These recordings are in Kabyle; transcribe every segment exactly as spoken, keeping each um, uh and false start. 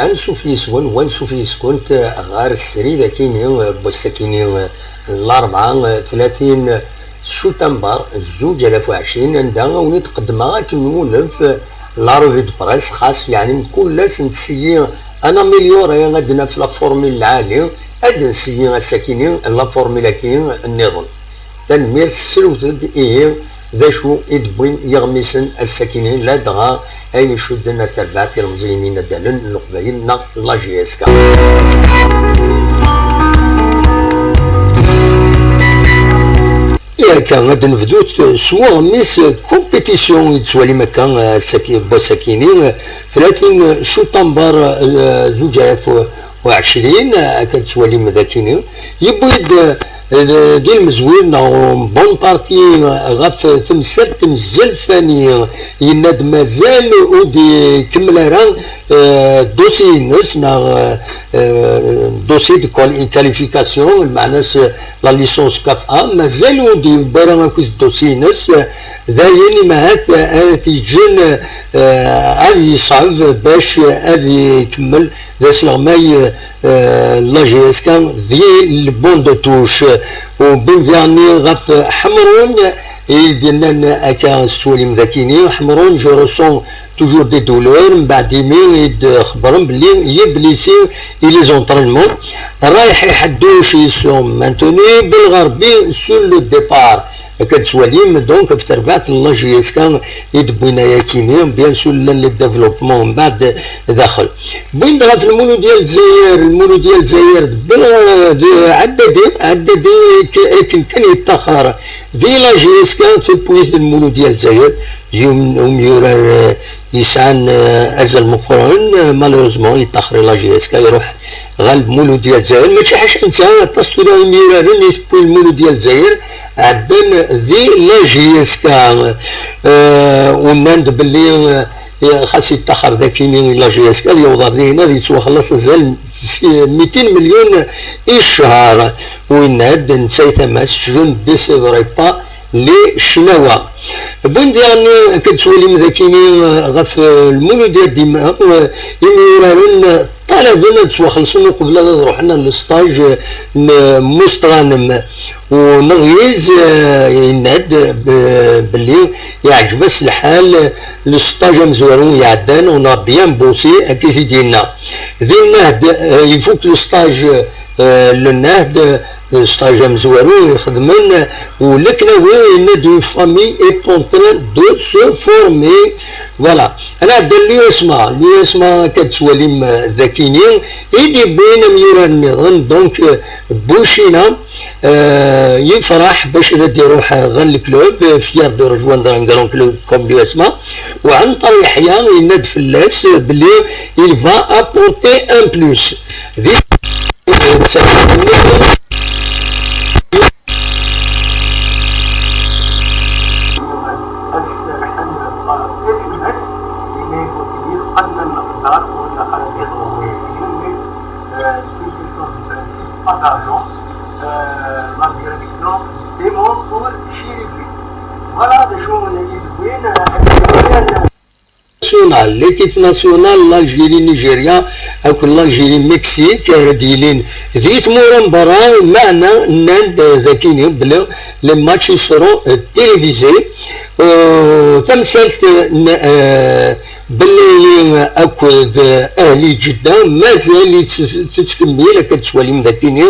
Ansuf yis-wen, wansuf yis-kent ɣer srid akini n wass-akini n Larebɛa, tlatin Cutamber zuǧ alaf u ɛecrin, anda ad wen-id-qeddmeɣ akken nwulef la revue de presse, xas yeɛni mkul ass ntseyyi ad naméliori, ad naf la formule lɛali, ad nseyyi ass-akini la formule-agi nniḍen. Tanemmirt, srewtet-d ihi d acu i d-wwin yiɣmisen ass-akini, ladɣa ayen icudden ar terbaɛt ilemẓiyen inaddalen n Leqbayel neɣ la J S K. Akka, ad nebdut s wuɣmis compétition i tettwalim akka, eh, ass-agi, n wass-akini, eh, tlatin Cutamber, eh, zuǧ alaf u ɛecrin, eh, akka tettwalim d akini. Yewwi-d, eh, d ilmezwir neɣ bonne partie, eh, ɣef temsalt n Zelfani, yenna-d mazal ur d-ikemmel ara, eh, dossier-ines neɣ, eh, eh, dossier de quali-, qualification, lmeɛna-s, eh, la licence kaf A, mazal ur d-yewwi ara akk dossier-ines, eh, d ayen imahat, eh, ara t-yeǧǧen, eh, ad yeṣɛeb bac, eh, ad ikemmel d asleɣmay, eh, la J S K di le banc de touche. U Bendiani ɣef Ḥemrun, i d-yennan akka s tettwalim d akini, Ḥemrun, je ressens toujours des douleurs, mbeɛd imi i d-xebbren belli il est blessé i les entraînements. Rayeḥ Iḥedduc, ils sont maintenus, Belɣerbi sur le départ. Akka d-tettwalim, donc, ɣef terbaɛt n la J S K i d-wwin ayakini, bien sûr, llan les développements mbeɛd daxel. Wwin-d ɣef Lmuludya n Lezzayer, Lmuludya n Lezzayer d Bel-, d Ɛeddadi, Ɛeddadi k-, akken kan yeṭṭaxer di la J S K, tewwi-t Lmuludya n Lezzayer, d yum-, umyurar, eh, yesɛan, eh, azal meqqren, eh, malheureusement yeṭṭaxer i la J S K, iruḥ ɣer Lmuludya n Lezzayer. Mačči ḥaca netta, aṭas tura imyuraren i tewwi Lmuludya n Lezzayer, ɛeddan di la J S K. Eh, u nnan-d belli, eh, xas yeṭṭaxer d akini i la J S K, ad yewweḍ ar dihin ad yettwaxelleṣ azal n mitin milyun i ccher. U yenna-d netta i tama-s, je ne décevrai pas les Chinois. Wwin-d yaɛni, akka d-tettwalim d akini, eh, ɣef, eh, Lmuludya dima, eh, imyuraren, eh, ṭalaben ad ttwaxellṣen uqbel ad ruḥen ar le stage, eh, n Mustɣanem. U Neɣyiz, eh, yenna-d, eh, b-, belli yeɛǧeb-as lḥal, eh, le stage amezwaru iɛeddan, on a bien bossé, akka i t-id-yenna. Di Nnehd, eh, ifuk le stage, eh, le Nnehd, eh, stage amezwaru ixedmen, u Leknawi yenna-d une famille est en train de se former. Voilà. Ad nɛeddi l'U S M A. L'U S M A akka d-tettwalim, eh, d akini, i d-yewwin amyurar nniḍen, donc, eh, Bucina, eh, yefreḥ bac ad d-iruḥ ɣer le club, eh, fier de rejoindre un grand club comme l'U S M A. U Ɛenṭer Yeḥya yenna-d fell-as, eh, belli il va apporter un plus. Di Voilà, de jour, on est national, l'équipe nationale, l'Algérie, Nigeria, akked l'Algérie, Mexique, ara d-yilin di tmura n berra, meɛna nnan-d, eh, d akini belli les matchs seront, eh, télévisés. Eh, tamsalt n, eh, Bellayli akked, eh, Ahli Jeddah mazal-itt tettkemmil, akka d-tettwalim d akini,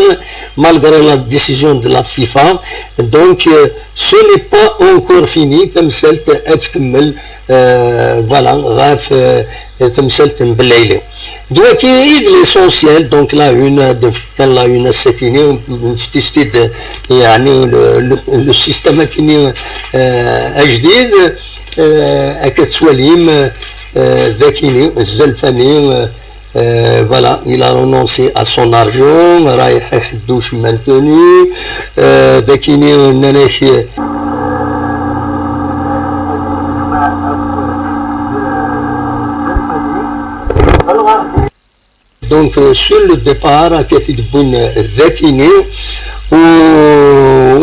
malgré la décision de la FIFA. Donc, eh, ce n'est pas encore fini, tamsalt ad tkemmel, eh, voilà, ɣef, eh, temsalt n Bellayli. D waki i d l'essentiel, donc la une, d kan la une ass-akini, nttistid, yeɛni le, le, le système akini, eh, ajdid, eh, akka tettwalim, eh, d akini, Zelfani, eh, Euh, voilà, il a renoncé à son argent, رايح يحدوش maintenu, euh, d akini nnan-ak, donc, euh, sur le départ, akka t-id-wwin d akini, u,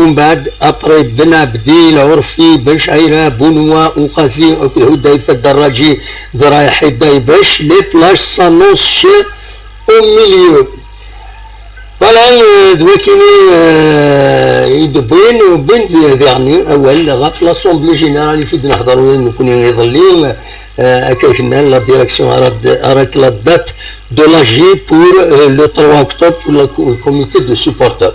u Umbeɛd, après Ben Abdi, Lɛurfi, Ben Cɛira, Bunwa, Uqazi, akked Hudayfa Dderraǧi d Rayaḥ Idaybac, les places s'annoncent chères au milieu. Voilà, euh, d wakini, euh, i d-wwin, wwin-d diɣen awal ɣef l'Assemblée Générale i fi d-nehder win nekni iḍelli, euh, akka i nnan, la direction arrête, arrête la date de l'A G pour, euh, le trois octobre pour le co-, le comité de supporters.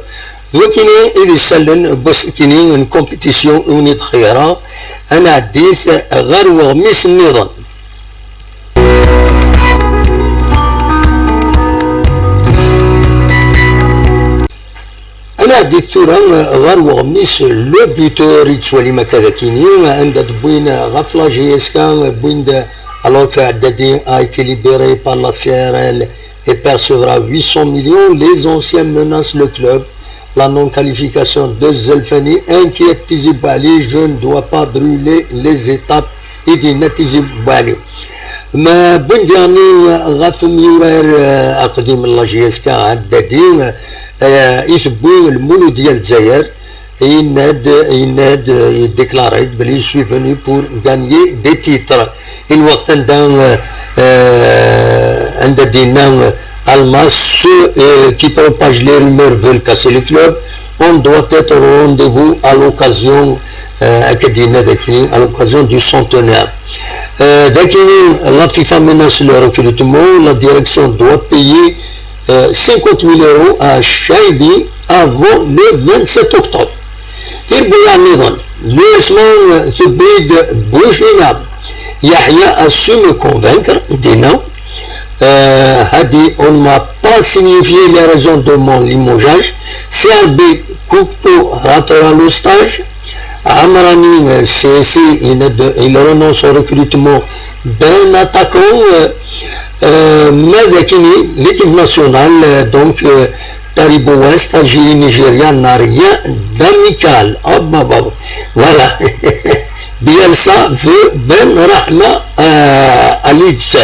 D wakini i d isallen n wass-akini n compétition i wen-id-xeyyreɣ. Ad nɛeddi ɣer weɣmis nniḍen. Ad nɛeddi tura ɣer weɣmis Le Buteur i tettwalim akka d akini, anda d-wwin ɣef la J S K, wwin-d alors que Haddadi a été libéré par la C R L et percevra huit cents millions, les anciens menacent le club. La non-qualification de Zelfani inquiète Tizi Bouali, je ne dois pas brûler les étapes, i d-yenna Tizi Bouali. Ma wwin-d diɣen ɣef umyurar, euh, aqdim n la J S K Haddadi, euh, i tewwi Lmuludya Lezzayer, yenna-d, yenna-d, euh, yedéclare-d belli je suis venu pour gagner des titres. I lweqt anda, euh, euh, anda d-yenna, euh, Almas, ceux, euh, qui propagent les rumeurs veulent casser le club, on doit être au rendez-vous à l'occasion, euh, akka d-yenna d akini, à l'occasion du centenaire. Euh, d akini, la FIFA menace le recrutement, la direction doit payer, euh, cinquante mille euros à Chaibi avant le vingt-sept octobre. Tiwwura nniḍen, l'U S M, euh, tewwi-d Bouchina. Yahya a su me convaincre, i d-yenna. Euh, Hadi, on ne m'a pas signifié les raisons de mon limogeage. C R B, Koupo ratera le stage. Amrani, euh, C S I, il, il renonce au recrutement d'un attaquant. Euh, euh, mais l'équipe nationale, euh, donc, euh, Taribo West, Algérie, Nigeria, n'a rien d'amical. Ah, bah, bah, bah. Voilà. Bielsa veut Ben Rahma, euh, à Leeds.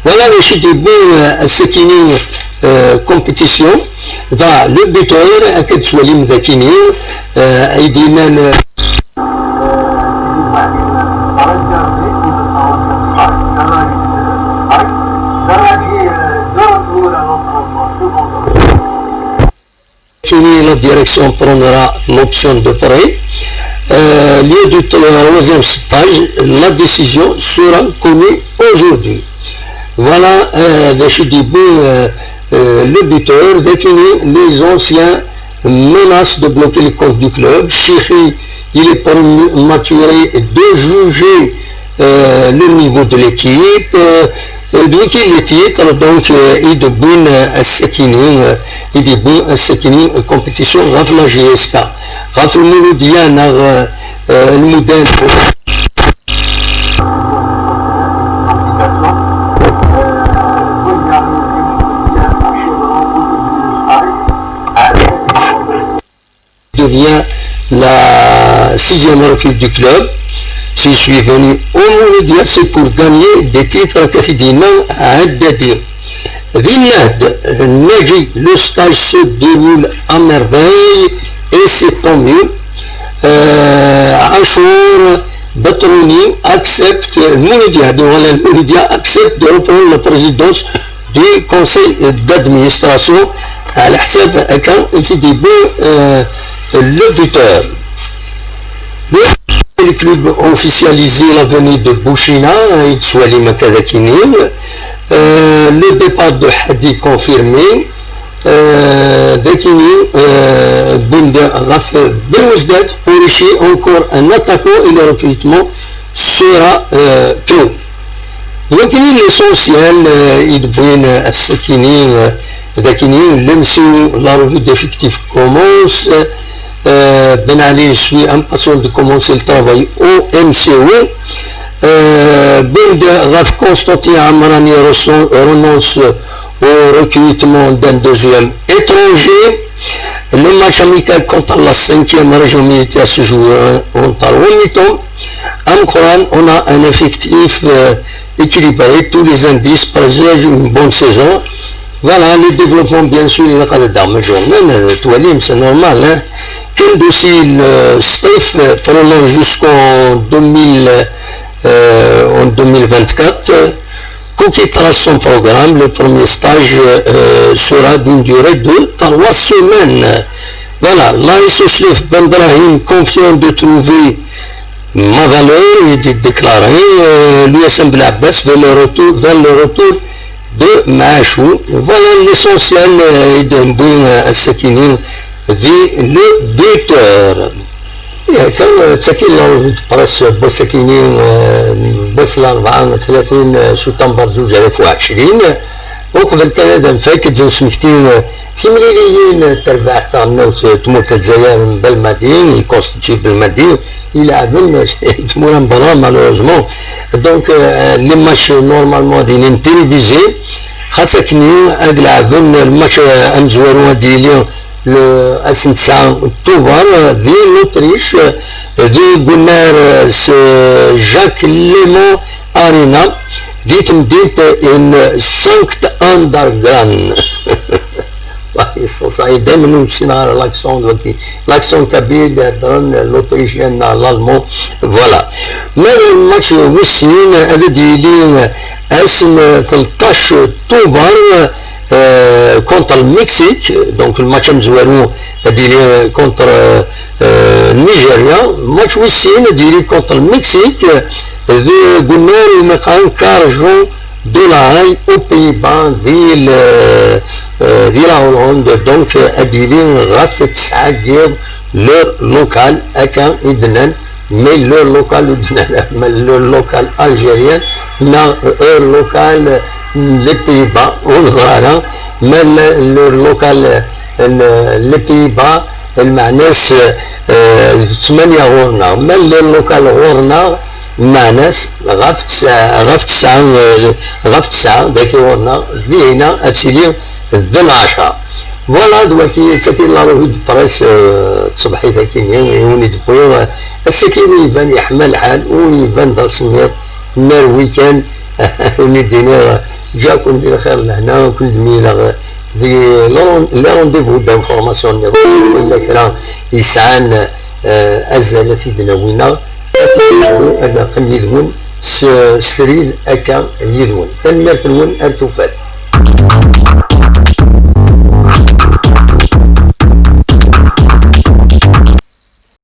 Voilà, le chute de Ben, euh, c'est fini, euh, compétition. Va, le buteur, à quel soit l'hymne d'Akini, euh, il dit même, euh, Kini, la direction prendra l'option de prêt. Euh, lieu du troisième stage, la décision sera connue aujourd'hui. Voilà, euh, de chez Dibou, euh, euh, le buteur, défini les anciens menaces de bloquer le compte du club. Chiri, il est prématuré de juger euh, le niveau de l'équipe, euh, euh, d'où qu'il est titre, donc, euh, il de Boun, euh, Sekini, euh, il de Boun, euh, Sekini, euh, compétition, Raf la G S K. Raf le Mouloudian, euh, euh, le Mouden. Devient la sixième recrue du club. Si je suis venu au Mouloudia, c'est pour gagner des titres à Kassidina à Haddadi. Rinad Nadji, le stage se déroule à merveille et c'est tant mieux. Euh, Achour Batrouni accepte, Mouloudia, donc voilà, Mouloudia accepte de reprendre la présidence du conseil d'administration à l'Ahsab Akan qui début, euh, le buteur. Le club a officialisé la venue de Bouchina, hein, Itsoali Makadakini. Euh, le départ de Hadi confirmé. Euh, Dakini, euh, Bunda Raf Belouzdad pour ici encore un attaquant et le recrutement sera, euh, clos. Donc, il est essentiel, euh, il doit, euh, ce qui est, euh, Dakini, même si la revue d'effectifs commence, euh, Ben Ali, je suis impatient de commencer le travail au M C O. Euh, Bunda Raf Constantin Amrani reço-, renonce au recrutement d'un deuxième étranger. Le match amical contre la cinquième région militaire se joue en, en trois mi-temps. À Mkran, on a un effectif, euh, équilibré. Tous les indices présageant une bonne saison. Voilà, les développements, bien sûr, il y a des dames journée, mais c'est normal, hein. Quel dossier le Steph prolonge jusqu'en deux mille, euh, en deux mille vingt-quatre. Quel que soit son programme, le premier stage euh, sera d'une durée de trois semaines. Voilà, l'A S O Chlef Ben Brahim, confiant de trouver ma valeur, il dit déclaré euh, l'U S M Blabès vers le retour, vers le retour de Machou. Voilà l'essentiel euh, de Mbouin Sakini dit le buteur. Kan ttaki la revue de presse n wass-akini, n wass n larebɛa tlatin septembre deux mille vingt. Uqbel kan ad nfak, ad d-nesmekti timliliyin n terbaɛt taɣelnawt n tmurt n Lezzayer n Belmadi, i constitue Belmadi, ileɛben tmura n berra, malheureusement. Donc, euh, les matchs, normalement, ad ilin télévisés. Xas akken ad leɛben lmatch amezwaru ad yili le ass n tesɛa Tubeṛ di Luṭric, di Gunnar s Jacques Lémon Arena, di temdint n Sankt Andergran. Yeṣṣeṣay daymen ur ssineɣ ara l'accent waki, l'accent kabyle, heddren l'autrichien neɣ l'allemand. Voilà. Ma d match wis sin ad d-yili ass n tleṭṭac Tubeṛ euh, contre le Mexique, donc le match amezwaru ad d-yili contre euh, Nigeria, match wis sin ad d-yili contre le Mexique, di Gunnar umi qqaren Carjon de la Haye aux Pays-Bas, di, euh, di la Hollande, donc ad d-yili ɣef tesɛa n yiḍ, l'heure locale, akka i d-nnan, mais l'heure locale ur d-nnan, mais l'heure locale algérienne, neɣ heure locale n les Pays-Bas, ur neẓri ara, mais l'heure locale n les Pays-Bas, lmeɛna-s euh, ttmanya ɣur-neɣ, mais l'heure locale ɣur-neɣ, lmeɛna-s ɣef tesɛa, ɣef tesɛa, euh, ɣef tesɛa, dagi ɣur-neɣ, dihina ad tili d lɛecṛa. Voilà, d waki, d tagi la revue de presse euh, n tṣebḥit-agi-nni i wen-id-wwiɣ. Ass-agi ur iban yeḥma lḥal, ur iban d asemmiḍ, nerwi kan. Ur d-iniɣ ǧǧa-ken di lxir lehna, ken-d-mlileɣ di les rendez-vous d'information nniḍen. Yella kra yesɛan euh, azal ad t-id-nawi neɣ ad t-id-nawi, ad neqqim yid-wen s srid akka yid-wen. Tanemmirt-nwen, ar tufat.